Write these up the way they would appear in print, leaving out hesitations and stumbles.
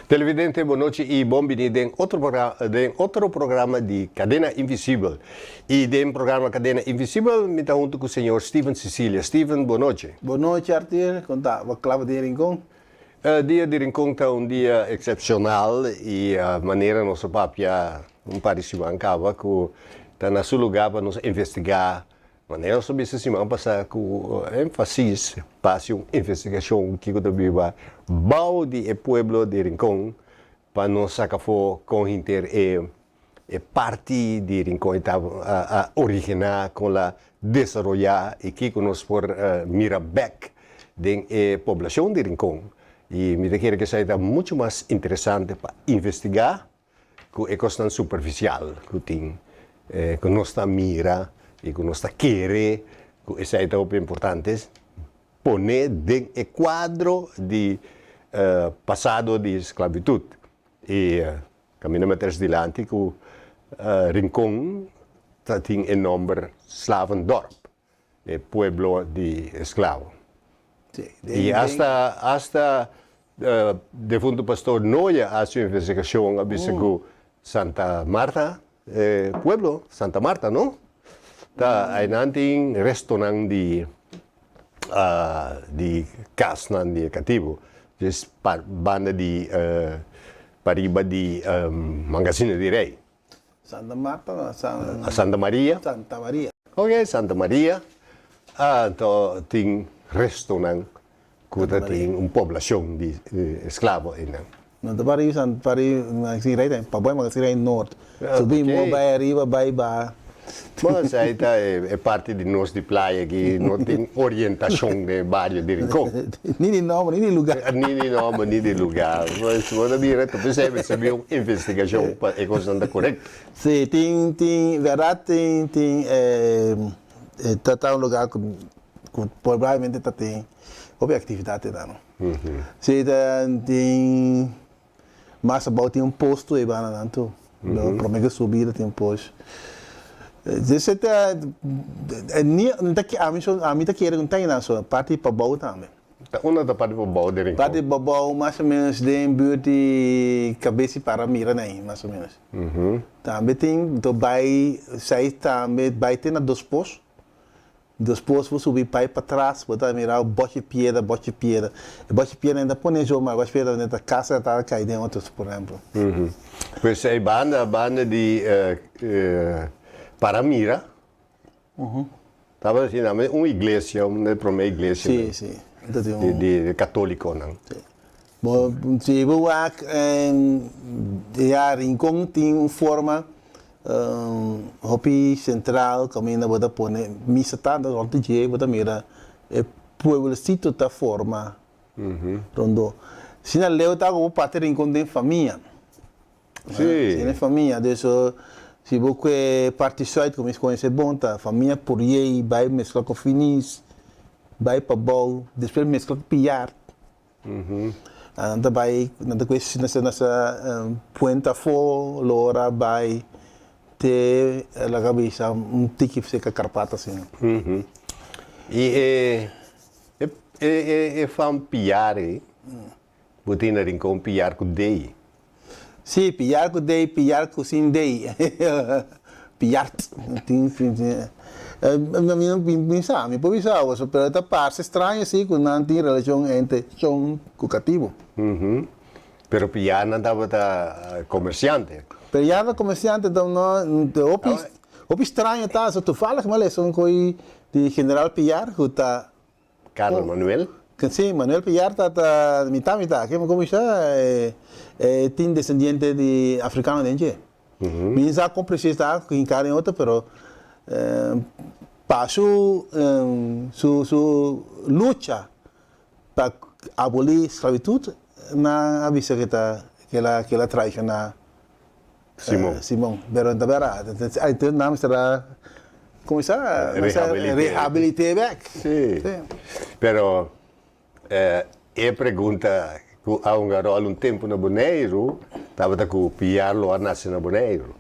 Televidente, bon nochi y bon bini den otro den otro programa di Cadena Invisibel. Y den programa Cadena Invisibel mi ta hunto cu señor Steven Cecilia. Steven, bon nochi. Bon nochi, Arthur. Con ta? Bo cla pa Dia Rincon? Dia di Rincon ta un dia excepcional y manera nos a papia un par di siman caba cu ta na su lugar pa nos investiga. Manera nos a bisa siman pasá ku énfasis pa hasi un investigashon kiko ta biba bou di e pueblo di Rincon pa nos saka afó kon hinter e e parti di Rincon e ta a originá, kon la desaroyá i kiko nos por mira bèk den e poblashon di Rincon. I mi ta kere ku esei ta muchu mas interesante pa investigá ku e kosnan superfisial ku tin ku nos ta mira i ku nos ta kere ku esei ta hopi importante pone den e kuadro di pasado di sklabitut. I kaminda mi a tres dilanti ku Rincon ta tin e nòmber Slavendorp. E pueblo di esklabo. I asta asta defunto pastor Noya a hasi un investigashon a bisa ku Santa Marta e pueblo Santa Marta no ta ainan tin restonan di di kasnan di e katibu djes banda di pariba di Mangasina di Rei. Santa Marta no, San... Santa Maria. Santa Maria. Ok, Santa Maria. Anto tin restonan ku ta tin un poblashon di esklabo einan. No ta pari San pari Magasin Rei ta paboi Magasin Rei Noord. Subi mo bai ariba bai baha. Bon, esei ta e parti di nos di playa ki no tin orientashon den e bario di Rincon. Ni di nomber, ni di lugar. Ni di nomber, ni di lugar. Pues bo ta bira ta p'esei mester bin un investigashon pa e kosnan ta korekto. Si, tin, tin, bèrdat tin, tin ta ta un lugar ku ku probablemente ta tin hopi aktividat einan. Si, ta tin. Mas abou tin un pos tur ei banda nan tur. Prome ke subi ta tin un pos. Dese ta ni ta ami so ami ta kere ku no ta einan so parti pabou tambe. Ta unda ta parti pabou den Rincon? Parti pabou mas o menos den buurt di Cabes di Paramira nan mas o menos. Tambe tin to bai sai tambe bai te na dos pos. Despues bo subi pai patras, bo ta mira un bochi piedra, bochi piedra. E bochi piedra nan ta pone jo, ma e bochi piedra nan ta casa ta cai den otro, por ehemplo. Pues ei banda, banda di Paramira, tabata asina, un iglesia, un di e prome iglesia Sí, sí. di catoliconan. Sí. Bo si bo wak ya Rincon tin un forma hopi central caminda bo ta pone misa tanto rond di dje bo ta mira e pueblecito ta forma rondó. Asina leu ta ku bo parti Rincon den famia. Sí. Den famia dus si bo kue parti zuid ku mi konosé bon ta famia Puriey bai meskla ku Finis bai pabou despues meskla ku Piar. Nan ta bai, nan ta kue nasa puente afó, lora bai te laga bisa un tiki seka Karpata asina. I e e fam piar ei, bo tin na Rincon piar ku dei? Sí, piar ku dei, piar ku sin dei. Piart. Tin, tin, mi no mi sa, mi por bisa bo, pero ta parse straño si ku nan tin relashon entre shon ku katibu. Pero piarnan tabata komersiante. Pero ya ta komersiante, enton no, hopi, hopi straño ta, so toevallig mi a lesa un koi di General Piar ku ta Carlos Manuel. Sí, Manuel Piar ta ta mitá mitá. Ke mi bisa e tin desendiente di africano den dje. Mi no sa kon precies ta ku hinká den otro pero pa su su su lucha pa abolí sklabitut nan a bisa ke ta ke el a traishoná Simon. Simon, pero ta bera, entonces nan mester a cuminsa rehabilite bek. Si. Pero e pregunta cu a hunga rol un tempo na Boneiru tabata cu Piar lo a nace na Boneiru.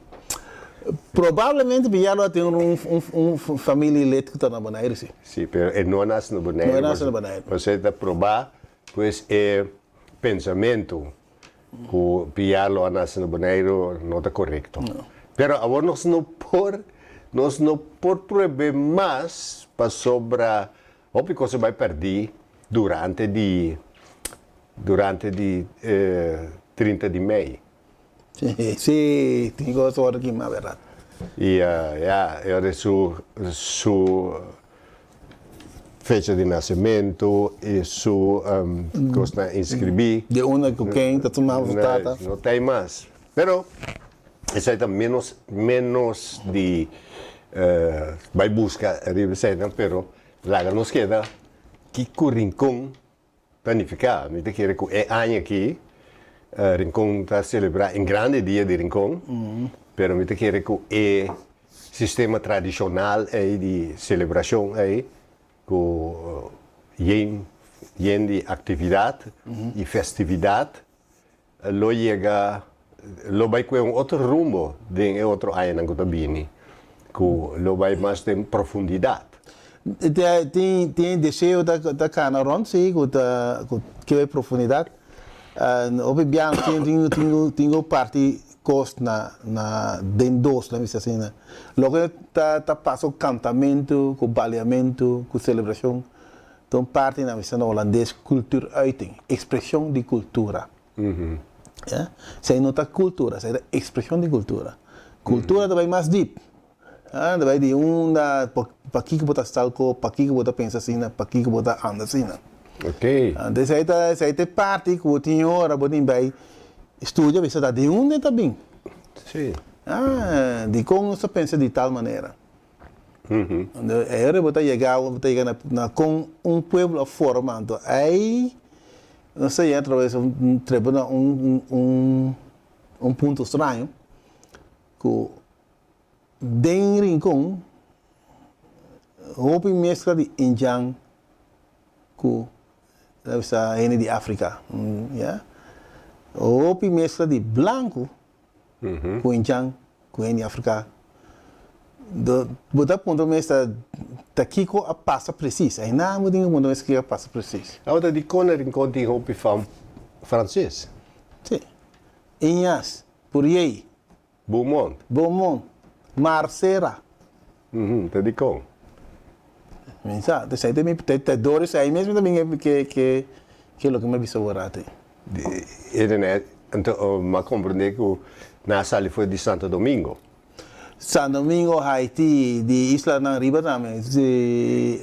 Probablemente Piar lo a tin un familia lid cu ta na Boneiru, si. Si, pero e no a nace na Boneiru. No a nace na Boneiru. Pasobra ta proba pues e pensamento. Ku Piar lo a nase na Boneiru no ta korekto. Pero awor nos no por nos no por pruebe mas pasobra hopi kos a bai pèrdí durante di durante di 30 di mei. Sí, tin kos ora kima bèrdat. I ya, e ora su su fecha di nasementu i su kosnan inskribí. Di unda ku ken ta tuma su tata. No ta ei mas. Pero esei ta ménos ménos di bai buska riba eseinan, pero laga nos keda kiko Rincon ta nifiká. Mi ta kere ku e aña aki Rincon ta selebrá en grande dia di Rincon, pero mi ta kere ku e sistema tradishonal ei di selebrashon ei ku yen yen di aktividat i festividat lo yega lo bai kue un otro rumbo den e otro añanan ku ta bini ku lo bai mas den profundidat. Tin tin deseo ta ta kana rònt si ku ta ku ke bai profundidat. Hopi biaha tin tin tin tin ku parti kos na na den dos laga bisa asina. Loke ta ta pasa ku kantamentu, ku baliamentu, ku selebrashon ta un parti nan bisa na holandes cultuuruiting, ekspreshon di kultura. Ya, esei no ta kultura, esei ta ekspreshon di kultura. Kultura ta bai mas dip. Ta bai di unda, pakiko bo ta stalko, pakiko bo ta pensa asina, pakiko bo ta anda asina. Anto esei ta esei ta e parti ku bo tin ora bo tin bai studia bisa ta di unda e ta bin. Dikon nos ta pensa di tal manera. Anto e ora bo ta yega bo ta yega na na kon un pueblo a forma anto ei nos ta yega atraves un trepa na un un un punto straño ku Den Rincon hopi mezcla di indjan cu ta bisa hende di Africa ya hopi mezcla di blanco cu indjan cu hende di Africa bo ta puntra mes ta kico a pasa precies aina bo tin cu puntra mes kico a pasa precies. Awor dicon na Rincon tin hopi fam frances? Si, Ignace, Pourier. Beaumont. Beaumont, Marsera. Uhum, ta dikon? Mi sa, ta esei ta mi, ta dor esei mes mi ta bin ke, ke, ke loke mi a bisa wor ati. Eden, anto mi a komprendé ku nan a sali for di Santo Domingo. Santo Domingo, Haiti, di islanan riba tambe, di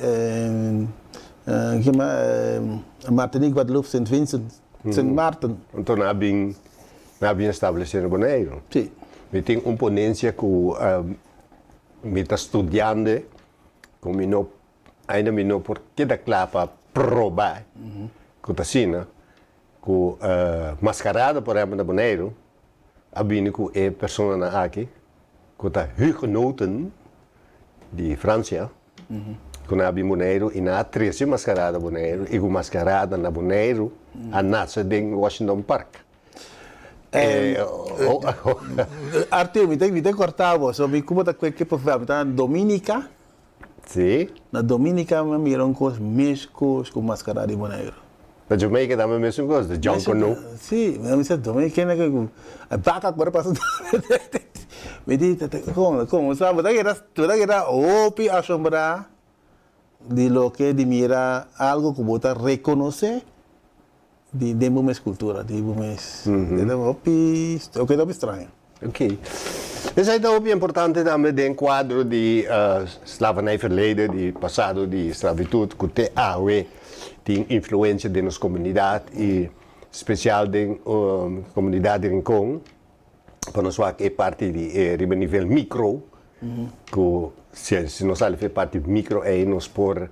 kima, Martinique, Guadeloupe, Sint Vincent, Sint Maarten. Anto nan a bin Nan a bin establesé na Boneiru. Sí. Mi tin un ponensia ku mi ta studiando ku mi no ainda mi no por keda kla pa proba ku ta asina ku maskarada por ehèmpel na Boneiru a bini ku e personanan aki ku ta hugenoten di Fransia ku nan a bin Boneiru i nan a trese maskarada Boneiru i ku maskarada na Boneiru a nase den Washington Park. Arthur, mi ta mi ta korta bo, so mi kuma ta kue ke profe, mi ta na Dominica. Si. Na Dominica mi a mira un kos meskos ku maskarada di Boneiru. Na Jamaica tambe mesun kos, de Junkanoo. Si, mi a bisa Dominica ku baka ku a pasa mi di kon kon bo ta keda bo ta keda hopi asombrá di loke di mira algo ku bo ta rekonosé di den bo mes kultura, di bo mes e ta hopi oke ta hopi straño. Ok. Esei ta hopi importante tambe den kuadro di slavernij verleden, di pasado di slavitut ku te awe tin influensia den nos komunidat i spesial den komunidat di Rincon pa nos wak e parti di e riba nivel mikro ku si nos sali for e parti mikro ei nos por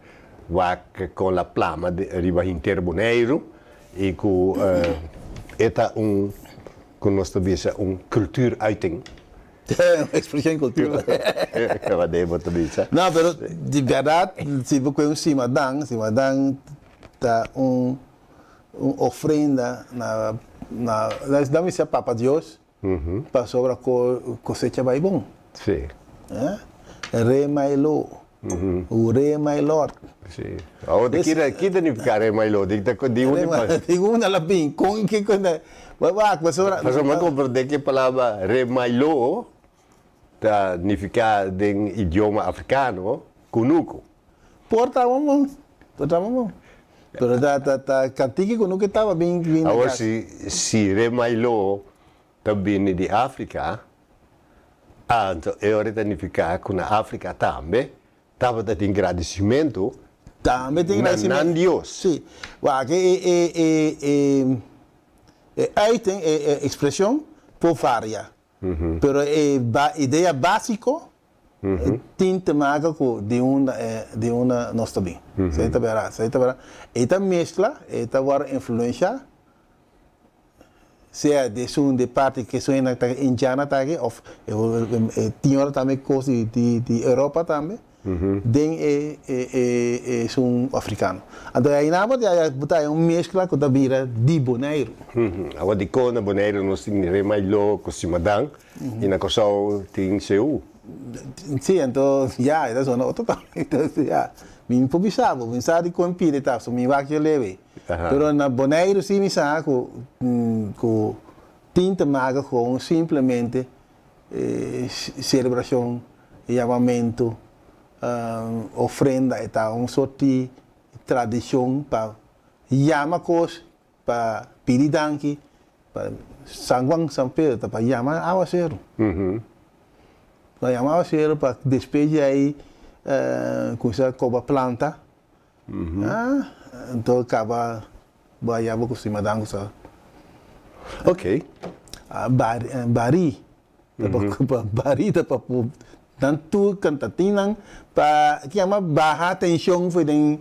wak kon la plama riba henter Boneiru i ku e ta un ku nos ta bisa un cultuuruiting. Expresión cultura. Wade bo ta bisa. No, pero di berdad si bo koe un simadan, simadan ta un un ofrenda na na nan bisa Papa Dios pasobra kosecha bai bon. Sí. Remailo. Re my Lord. Sí. Awor di ki ki ta nifiká Re my Lord? Di ta di unda pa. Di unda la bin? Kon ki kon ta? Wak pasobra. Pasobra mi a komprendé ku e palabra Re my Lord ta nifiká den idioma afrikano kunuku. Por ta bon, por ta bon. Pero ta ta ta kantiki kunuku tabata bin bin na Awor kas. si si Re my Lord ta bini di Afrika, anto e ora ta nifiká ku na Afrika tambe tabata tin gradisimentu Tambe tin na gradisimentu. nan Dios. Sí. Wak e e e e e uiting, e e ekspreshon por varia. Pero e ba idea básiko tin te maka ku di unda e di unda nos ta bin. Esei ta bèrdat, esei ta bèrdat. E ta meskla, e ta wòrdu influenshá. Sea di esun di parti ku esun hende ta indiana ta aki of e tin ora tambe kos di di Europa tambe den e e esun afrikano. Anto ainan bo ta bo ta haya un meskla ku ta bira di Boneiru. Awor dikon na Boneiru nos tin Remailo ku Simadan i na Kòrsou tin Seú? Sí, anto ya e ta zona otro tambe. Ya, mi por bisa bo, mi sa dikon pidi ta, so mi wak yo lebe. Pero na Boneiru sí mi sa ku ku tin te maka kon simplemente selebrashon, yamamentu, ofrenda e ta un sort di tradishon pa yama kos, pa pidi danki, pa San Juan, San Pedro ta pa yama awaseru. Pa yama awaseru pa despues di ei kuminsá koba planta. Ah, anto kaba bo a yaba ku simadan ku sa. Ok. Ah, bari, bari. Ta pa, pa bari ta pa pu nan tur kantatinnan pa ki yama baha tenshon for den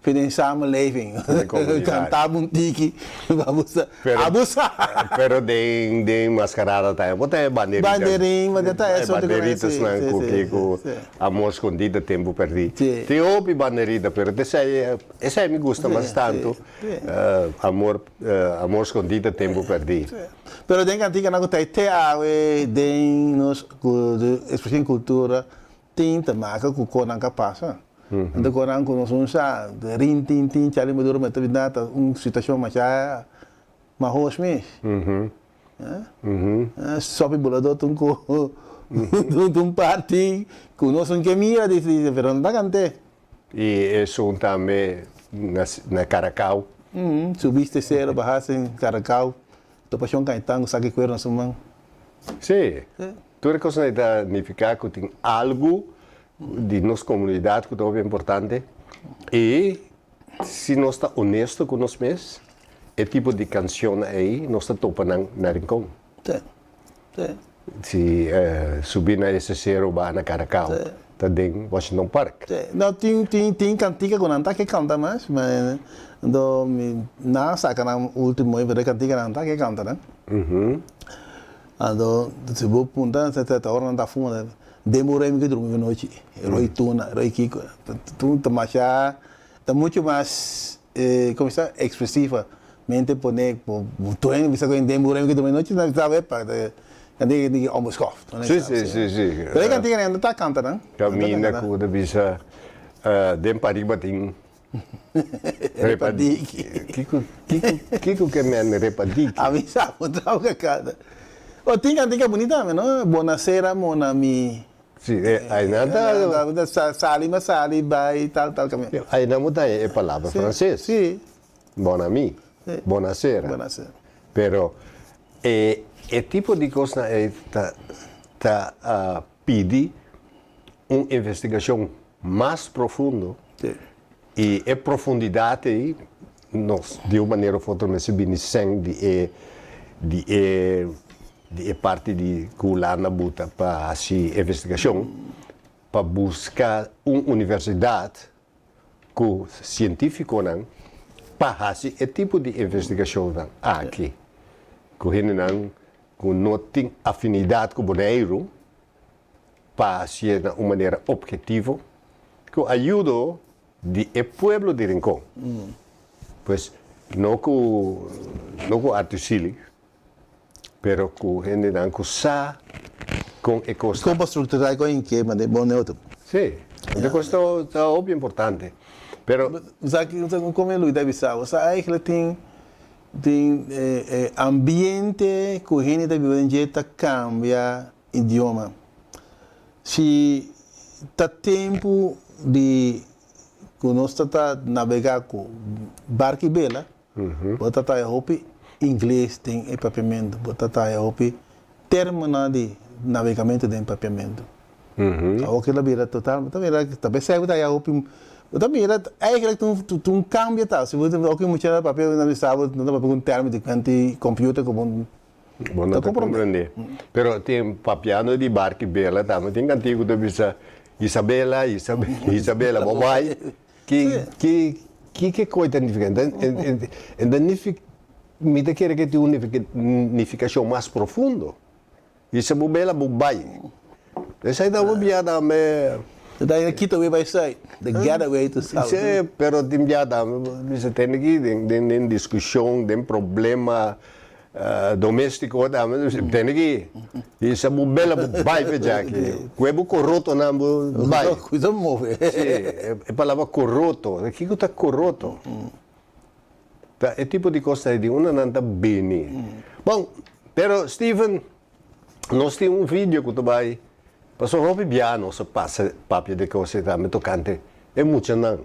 for den samenleving. Den komunidat. Kanta bo un tiki pa bo sa Pero, abusa. pero den den maskarada ta bo ta e banderitas. Banderin, bo ta e E soort di banderitas sí, nan sí, ku sí, ki ku sí. Amor skondí ta tempu pèrdí. Sí. Tin hopi banderita pero t'esei esei mi gusta Sí, mas sí, tantu sí. amor amor skondí ta tempu pèrdí. Sí. Pero den kantikanan ku ta te awe den nos ekspreshon kultura tin ta maka ku konan ka pasa. Anto konan ku nos un sa rin tin tin chali maduro mester bira ta un situashon masha mahos mes. Sopi bulador ta un ku ta un parti ku nos no ke mira di pero no ta kant'é. I esun tambe na Caracao. Subiste sero bahaste en Caracao topa shon Caitan ku saki kuero na su man. Sí. Tur e kosnan ei ta nifiká ku tin algu di nos komunidat ku ta hopi importante i si nos ta onesto ku nos mes e tipo di kanshonnan ei nos ta topa nan na Rincon. Sí, sí. Si subi na ese sero baha na Caracao ta den Washington Park. Sí, no tin tin tin kantika ku nan ta ke kanta mas, ma anto mi nan a saka nan ultimo ei pero e kantika nan ta ke kanta nan. Anto si bo punta ta ora nan ta fuma den bo remi ke drumi anochi, roi tuna, roi kiko, ta masha ta mucho mas como se expresiva mente pone bo tur hende bisa ku den bo remi ke drumi anochi nan sa epa kantika di onbeschoft. Si si si si. Pero e kantika nan ta kanta nan. Kaminda ku ta bisa den pariba tin Repadiki. Kiko kiko kiko ke men repadiki? Ami sa bo ta oca kada. Oh tin kantika bunita tambe no? Bonasera mon ami. Si e ainan ta. Sali ma sali bai tal tal kaminda. Ainan bo ta haña e palabra franses. Si. Bon ami. Si. Bonasera. Bonasera. Pero e e tipo di kosnan ei ta ta pidi un investigashon mas profundo i e profundidat ei nos di un manera of otro mester bini sèn di e di e di e parti di ku Hulanda buta pa hasi investigashon pa buska un universidat ku sientifikonan pa hasi e tipo di investigashonnan aki ku hendenan ku no tin afinidat ku Boneiru pa hasié na un manera objetivo ku ayudo di e pueblo di Rincon. Pues no ku no ku Arthur Sealy, pero ku hendenan ku sa kon e kos ta. Kon pa strukturá i kon inke manera bon neutro. Sí. E kos ta hopi importante. Pero. Sa ki kon mi a luida bisa bo? Sa eigenlijk tin tin e ambiente ku hende ta biba den dje ta kambia idioma. Si ta tempu di ku nos ta ta nabegá ku barka i bela, bo ta taya hopi ingles den e papiamentu, bo ta taya hopi términonan di nabegamentu den papiamentu. Awor ke lo bira total, bo ta mira ta besei bo ta haya hopi, bo ta mira eigenlijk ta un kambio ta, si bo oki mucha ta papia nan bisa bo nan ta papia ku un término di kuanti computer ku bo Bo no ta comprende. Pero tin papiando di barki bela tambe tin cantiga cu ta bisa Isabela, Isabela, Isabela bo bay. Ki ki ki ke coy ta nifica? E ta nifica mi ta kere ke tin un nificacion mas profundo. Isabela bo bay. Esai ta un bia tambe. Ta ta kita way by side, the getaway to south. Sí, pero tin bia tambe bisa tende aki den den discusion, den problema domestico tambe tende aki bisa bo bela bo bai pe djaki, kue bo corotonan bo bai. Cuida move. Sí, e palabra coroto, kiko ta coroto? Ta e tipo di cos ta di unda nan ta bini. Bon, pero Steven. Nos tin un video ku ta bai pasobra hopi bia nos a pasa papia di kos ei tambe tokante e muchanan.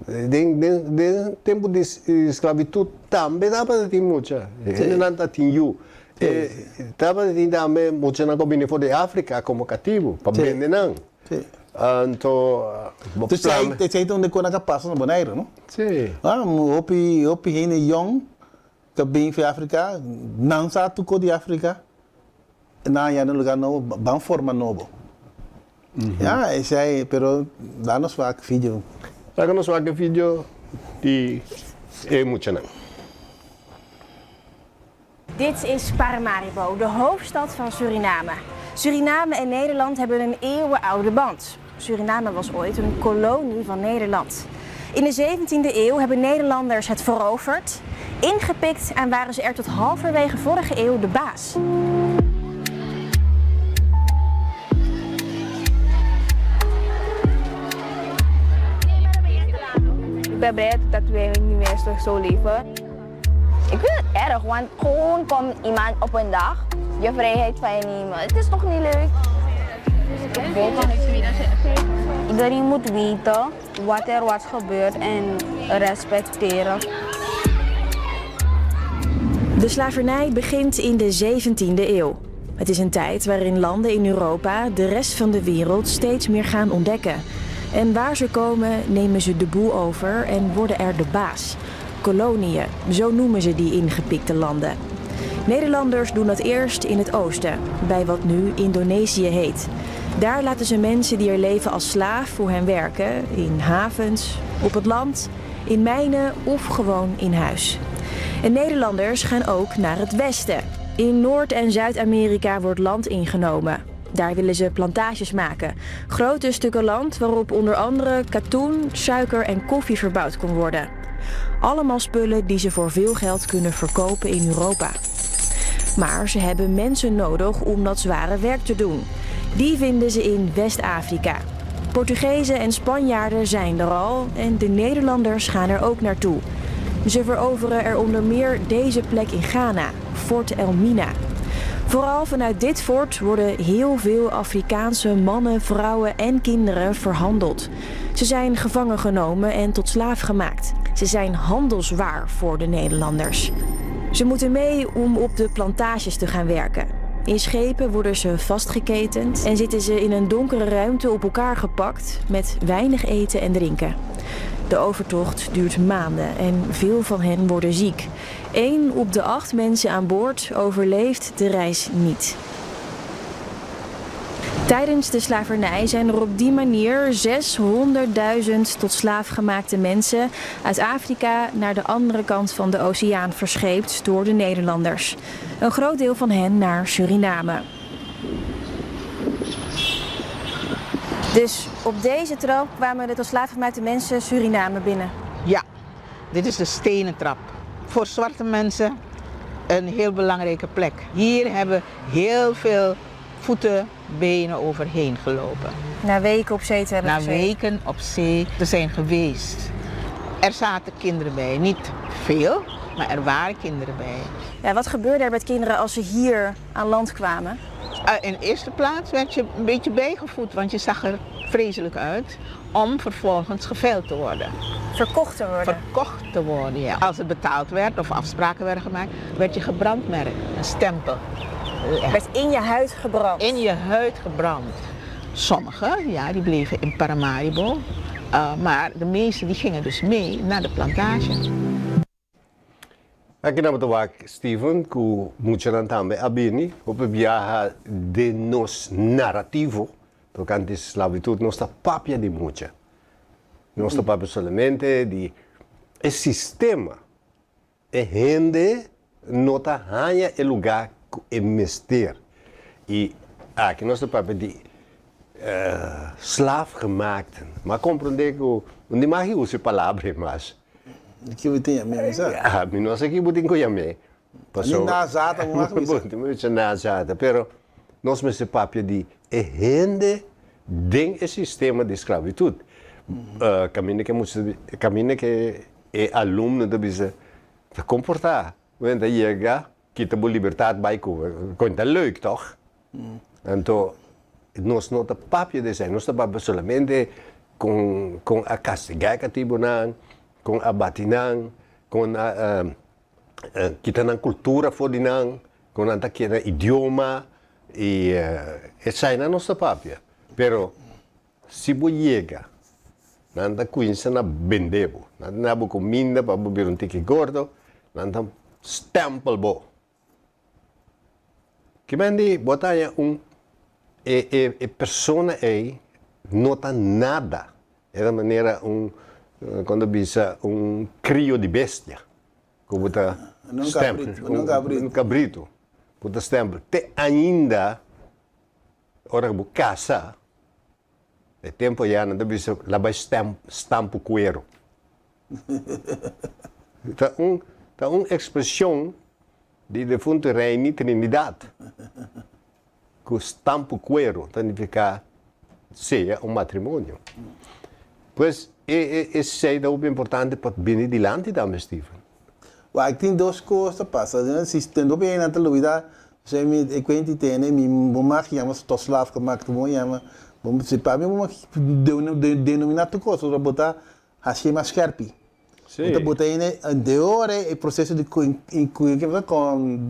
Den den den tempu di sklabitut tambe tabata tin mucha, hendenan ta tin yu. E tabata tin tambe muchanan ku a bini for di Afrika komo katibu pa bende nan. Anto bo plan. Esei ta un di e kosnan ku a pasa na Boneiru, no? Hopi hopi hende yòn Ta bin fi Africa, nan sa tuco di Africa, nan a yanda un lugar nobo, ban forma nobo. Ya, esei, pero laga nos wak video. Laga nos wak e video di e muchanan. Dit is Paramaribo, de hoofdstad van Suriname. Suriname en Nederland hebben een eeuwenoude band. Suriname was ooit een kolonie van Nederland. In de 17e eeuw hebben Nederlanders het veroverd, ingepikt en waren ze er tot halverwege vorige eeuw de baas. Ik ben blij dat wij niet meer zo leven. Ik vind het erg, want gewoon komt iemand op een dag je vrijheid van je nemen. Het is toch niet leuk? Ik weet het. Iedereen moet weten wat er was gebeurd en respecteren. De slavernij begint in de 17e eeuw. Het is een tijd waarin landen in Europa de rest van de wereld steeds meer gaan ontdekken. En waar ze komen, nemen ze de boel over en worden er de baas. Koloniën, zo noemen ze die ingepikte landen. Nederlanders doen dat eerst in het oosten, bij wat nu Indonesië heet. Daar laten ze mensen die er leven als slaaf voor hen werken, in havens, op het land, in mijnen of gewoon in huis. En Nederlanders gaan ook naar het westen. In Noord- en Zuid-Amerika wordt land ingenomen. Daar willen ze plantages maken. Grote stukken land waarop onder andere katoen, suiker en koffie verbouwd kon worden. Allemaal spullen die ze voor veel geld kunnen verkopen in Europa. Maar ze hebben mensen nodig om dat zware werk te doen. Die vinden ze in West-Afrika. Portugezen en Spanjaarden zijn er al en de Nederlanders gaan er ook naartoe. Ze veroveren er onder meer deze plek in Ghana, Fort Elmina. Vooral vanuit dit fort worden heel veel Afrikaanse mannen, vrouwen en kinderen verhandeld. Ze zijn gevangen genomen en tot slaaf gemaakt. Ze zijn handelswaar voor de Nederlanders. Ze moeten mee om op de plantages te gaan werken. In schepen worden ze vastgeketend en zitten ze in een donkere ruimte op elkaar gepakt met weinig eten en drinken. De overtocht duurt maanden en veel van hen worden ziek. Eén op de acht mensen aan boord overleeft de reis niet. Tijdens de slavernij zijn er op die manier 600.000 tot slaaf gemaakte mensen uit Afrika naar de andere kant van de oceaan verscheept door de Nederlanders. Een groot deel van hen naar Suriname. Dus op deze trap kwamen de tot slaaf gemaakte mensen Suriname binnen? Ja, dit is de stenen trap. Voor zwarte mensen een heel belangrijke plek. Hier hebben heel veel Voeten, benen overheen gelopen. Na weken op zee te hebben Na gezeten. weken op zee te zijn geweest. Er zaten kinderen bij, niet veel, maar er waren kinderen bij. Ja, wat gebeurde er met kinderen als ze hier aan land kwamen? In de eerste plaats werd je een beetje bijgevoed, want je zag er vreselijk uit om vervolgens geveild te worden. Verkocht te worden? Verkocht te worden, ja. Als het betaald werd of afspraken werden gemaakt, werd je gebrandmerkt, een stempel. Werd in je huid gebrand? In je huid gebrand. Sommigen, ja, die bleven in Paramaribo. Maar de meesten die gingen dus mee naar de plantage. Aki nan bo ta wak Steven ku muchanan tambe a bini hopi biaha den nos narativo tokante sklabitut nos ta papia di mucha. Nos ta papia solamente di e sistema. E hende no ta haña e lugá ku e mester. I aki nos ta papia di slaafgemaakten. Mi a komprondé ku no di mag usa e palabra ei mas. Di ki bo tin yam'é mi sa? Ah, mi no sa ki bo tin ku yam'é. Ni nazata bo mag bisa. Bo tin bisa nazata, pero nos mester papia di e hende den e sistema di sklabitut. Kaminda ke mucha, kaminda ke e alumno ta bisa ta komportá, wen ta yega kita bo libertat bai ku kon ta leuk tòg? Anto nos no ta papia di esei, nos ta papia solamente kon kon a kastigá e katibunan, kon a bati nan, kon a kita nan kultura for di nan, kon nan ta keda idioma i eseinan nos ta papia. Pero si bo yega, nan ta kuinsa na bende bo, nan ta na bo kuminda pa bo bira un tiki gordo, nan ta stempel bo. Kimendi bo ta haña un e e e persona ei no ta nada, e ta manera un kon ta bisa un krio di bestia ku bo ta stempel, un kabritu bo ta stempel te ainda ora ku bo kasa e tempu ya nan ta bisa la bai stampu kueru. Ta un ta un ekspreshon di defuntu Reini Trinidad ku stampu kueru ta nifiká sea un matrimonio. Pues e e esei ta hopi importante pa bini dilanti tambe Steven. Wak tin dos kos ta pasa. Si ten hopi hende nan ta lubida Esei mi e kuenti tene mi bo mag yama tot slaaf gemaakt bo yama bo si pa mi bo mag denominá tur kos pasobra bo ta hasié mas skerpi. Bo ta bota hende de ora e proseso di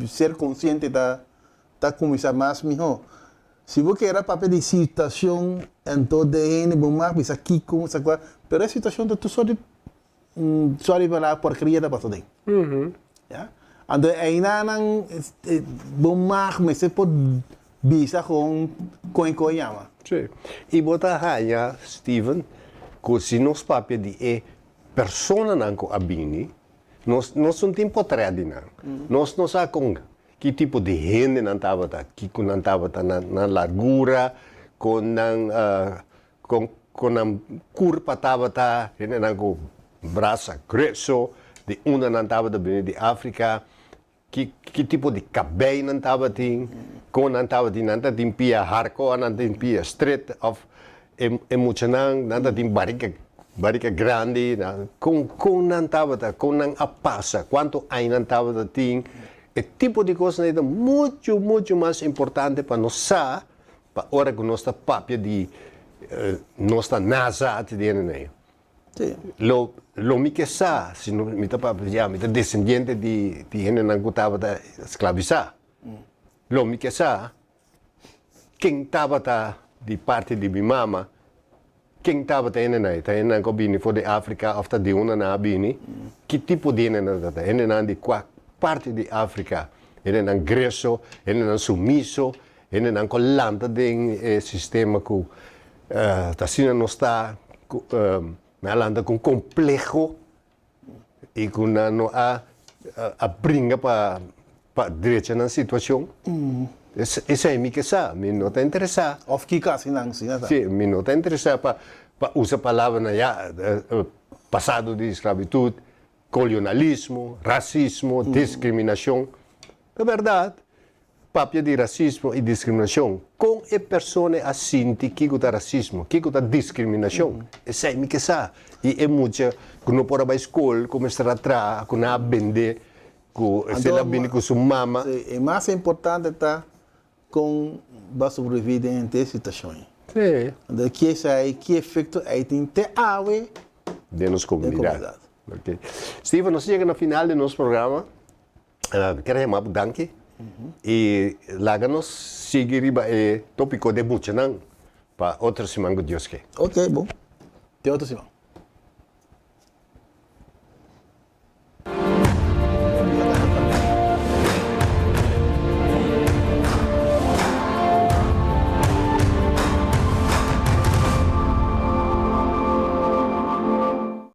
ser konsiente ta ta kuminsá mas mihó. Si bo kere papia di situashon anto de hende bo mag bisa kiko sa kua pero e situashon ta tur sort di Sorry pa la porkeria ta pasa den. Ya. Anto einanan bo mag mester por bisa gewoon kon e kon yama. Sí. I bo ta haña, Steven, ku si nos papia di e personanan ku a bini, nos nos no tin potret di nan. Nos no sa kon ki tipo di hende nan tabata, kiko nan tabata, nan largura, kon nan Kon kon nan kurpa tabata, hendenan ku brasa grueso, di unda nan tabata bini di Afrika, ki ki tipo di kabei nan tabatin, kon nan tabatin, nan tabatin pia harko òf nan tabatin pia stret òf e e muchanan nan tabatin barika barika grandi, kon kon nan tabata, kon nan a pasa, kuantu aña nan tabata tin, e tipo di kosnan ei ta muchu muchu mas importante pa nos sa Pa ora ku nos ta papia di nos ta nazaat di hende nei. Lo lo mi ke sa si no mi ta papia ya mi ta desendiente di di hendenan ku tabata sklabisá. Lo mi ke sa ken tabata di parti di mi mama, ken tabata hende nei, ta hendenan ku a bini for di Afrika òf ta di unda nan a bini, ki tipo di hendenan ta ta, hendenan di kua parti di Afrika, hendenan greso, hendenan sumiso, Hendenan ku a lanta den e sistema ku ta asina nos ta, ku nan a lanta ku un kompleho i ku nan no a a bringa pa pa drecha nan situashon. Esei mi ke sa, mi no ta interesá. Òf kiko hasi nan si nan sa. Sí, mi no ta interesá pa pa usa palabranan ya pasado di sklabitut, kolonalismo, rasismo, diskriminashon. Ta bèrdat. papia di rasismo i diskriminashon, kon e persona a sinti kiko ta rasismo, kiko ta diskriminashon? Esei mi ke sa. I e mucha ku no por a bai skol, ku mester a traha, ku nan a bende, ku esei a bini ku su mama. E mas importante ta kon bo a sobrevivi den henter situashon ei. Anto ki esei, ki efekto ei tin te awe den nos komunidat. Steven, nos a yega na final di nos programa. Mi ker yama bo danki i laga nos sigui riba e topiko den muchanan pa otro siman ku Dios ke. Ok, bon. Te otro siman.